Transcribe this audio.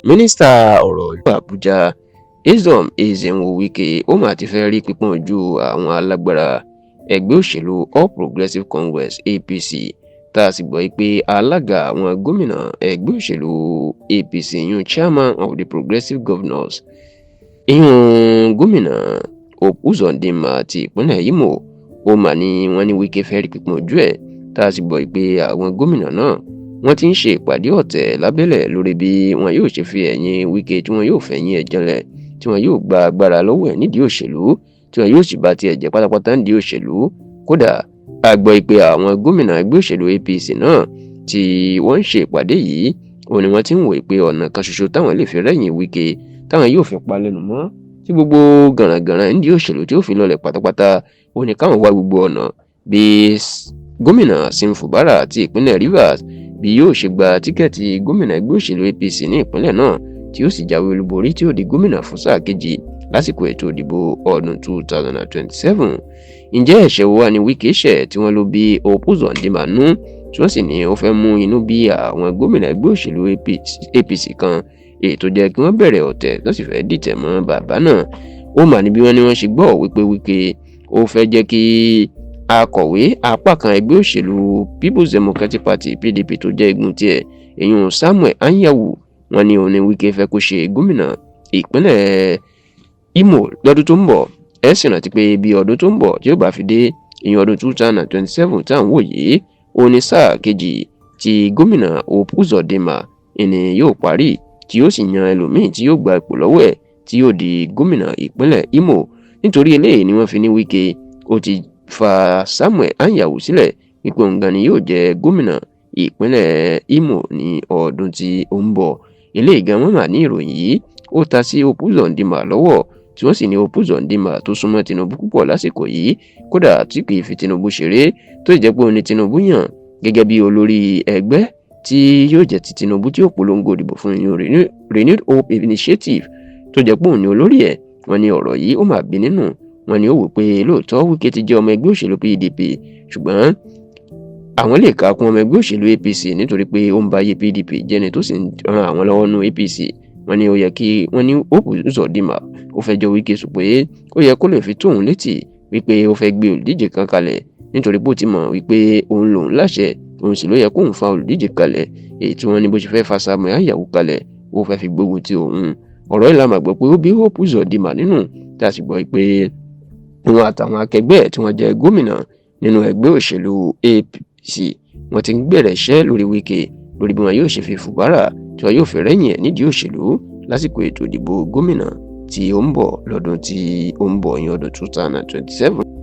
Mínísítà ọ̀rọ̀ ìlú Àbújá, Nyesom Ezenwo Wike, ó mà ti fẹ́ rí pípọ́n ojú àwọn alágbára ẹgbẹ́ òṣèlú All Progressives Congress, APC, tá a sì gbọ́ pé alága àwọn gómìnà ẹgbẹ́ òṣèlú APC, ìyún chairman of the Progressive Governors, ìyún gómìnà Hope Uzodinma ti ìpínlẹ̀ Imo, ó mà ní wọ́n ní Wike fẹ́ rí pípọ́n ojú ẹ̀, tá a sì gbọ́ pé àwọn gómìnà náà, wọ́n ti ń ṣe ìpàdé ọ̀tẹ̀ lábẹ́lẹ̀ lórí bí wọn yóò ṣe fi ẹ̀yìn Wike, tí wọn yóò fẹ̀yìn ẹ̀ janlẹ̀, tí wọn yóò gba agbára lọ́wọ́ ẹ̀ nídìí òṣèlú, tí wọn yóò sì bá tiẹ̀ jẹ́ pátápátá nídìí òṣèlú. Kódà, a gbọ́ pé àwọn gómìnà ẹgbẹ́ òṣèlú APC náà tí wọ́n ń ṣe ìpàdé yìí, òun ni wọ́n ti ń wòye pé ọ̀nà kan ṣoṣo táwọn lè fi rẹ́yìn Wike, táwọn yóò fi pa lẹ́nu mọ́, tí gbogbo gànràngànrà nídìí òṣèlú tí ó fi lọlẹ̀ pátápátá, òun ni káwọn wá gbogbo ọ̀nà bí gómìnà Sim Fubara ti ìpínlẹ̀ Rivers bí yóò ṣe gba tíkẹ́ẹ̀tì gómìnà ẹgbẹ́ òṣèlú APC ní ìpínlẹ̀ náà, tí ó sì jáwé olúborí, tí ó di gómìnà fún sáà kejì lásìkò ètò ìdìbò ọdún 2027. Ǹjẹ́ ẹ̀ṣẹ̀ wo wá ní Wike ṣẹ̀ tí wọ́n ló bí Hope Uzodinma nú, tí wọ́n sì ní ó fẹ́ mú inú bí àwọn gómìnà ẹgbẹ́ òṣèlú APC kan, èyí tó jẹ́ kí wọ́n bẹ̀rẹ̀ ọ̀tẹ̀ tó sì fẹ́ dìtẹ̀ mọ́ bàbá náà? Ó mà ní bí wọ́n ní wọ́n ṣe gbọ́ wípé Wike ó fẹ́ jẹ́ kí akọ̀wé apá kan ẹgbẹ́ òṣèlú People's Democratic Party, PDP, tó jẹ́ igun tiẹ̀, èyún Samuel Anyanwu, wọ́n ní òun ní Wike fẹ́ kó ṣe gómìnà ìpínlẹ̀ Imo lọ́dún tó ń bọ̀. Ẹ sì rántí pé bí ọdún tó ń bọ̀ tí ó bá fi dé, ìyẹn ọdún 2027 tá à ń wò yìí, òun ní sáà kejì tí gómìnà Hope Uzodinma ìní yóò parí, tí yóò sì yan ẹlòmíín tí yóò gba ipò lọ́wọ́ ẹ̀, tí yóò di gómìnà ìpínlẹ̀ Imo. Nítorí eléyìí ni wọ́n fi ní Wike ó ti fa Samuel Anyanwu sílẹ̀, wípé òun gan ni yóò jẹ́ gómìnà ìpínlẹ̀ Imo ní ọdún tí ó ń bọ̀. Eléyìí gan, wọ́n mà ní ìròyìn yìí ó ta sí Hope Uzodinma lọ́wọ́, tí wọ́n sì ní Hope Uzodinma tó súnmọ́ Tinubu púpọ̀ lásìkò yìí, kódà tí kì í fi Tinubu ṣeré, tó sì jẹ́ pé òun ni Tinubu yàn gẹ́gẹ́ bí olórí ẹgbẹ́ tí yóò jẹ́ ti Tinubu tí ó polongo ìdìbò fún, ìyún Renewed Hope Initiative, tó jẹ́ pé òun ni olórí ẹ̀. Wọ́n ní ọ̀rọ̀ yìí ó mà bí nínú. Wọ́n ní ó wò pé lóòótọ́ Wike ti jẹ́ ọmọ ẹgbẹ́ òṣèlú PDP, ṣùgbọ́n àwọn lè kà kún ọmọ ẹgbẹ́ òṣèlú APC, nítorí pé ó ń ba ayé PDP jẹ́ni, tó sì ń ran àwọn lọ́wọ́ nú APC. Wọ́n ní ó yẹ kí wọ́n ní Hope Uzodinma ó fẹ́ jọ Wike sùn pé ó yẹ kó lè fi tóun létí wípé ó fẹ́ gbé olùdíje kan kalẹ̀, nítorí pé ó ti mọ̀ wípé òun lòun láṣẹ, òun sì ló yẹ kóun fa olùdíje kalẹ̀. Èyí tí wọ́n ní bó ṣe fẹ́ fa Samuel Anyanwu kalẹ̀, ó fẹ́ fi gbógun ti òun. Ọ̀rọ̀ yìí la mà gbọ́ pé ó bí Hope Uzodinma nínú, tá a sì gbọ́ pé òun àtàwọn akẹgbẹ́ ẹ̀ tí wọ́n jẹ́ gómìnà nínú ẹgbẹ́ òṣèlú APC, wọ́n ti ń bẹ̀rẹ̀ iṣẹ́ lórí Wike, lórí bí wọn yóò ṣe fi Fubara, tí wọn yóò fi rẹ́yìn ẹ̀ nídìí òṣèlú lásìkò ètò ìdìbò gómìnà tí ó ń bọ̀ lọ́dún tí ó ń bọ̀ ní ọdún 2027.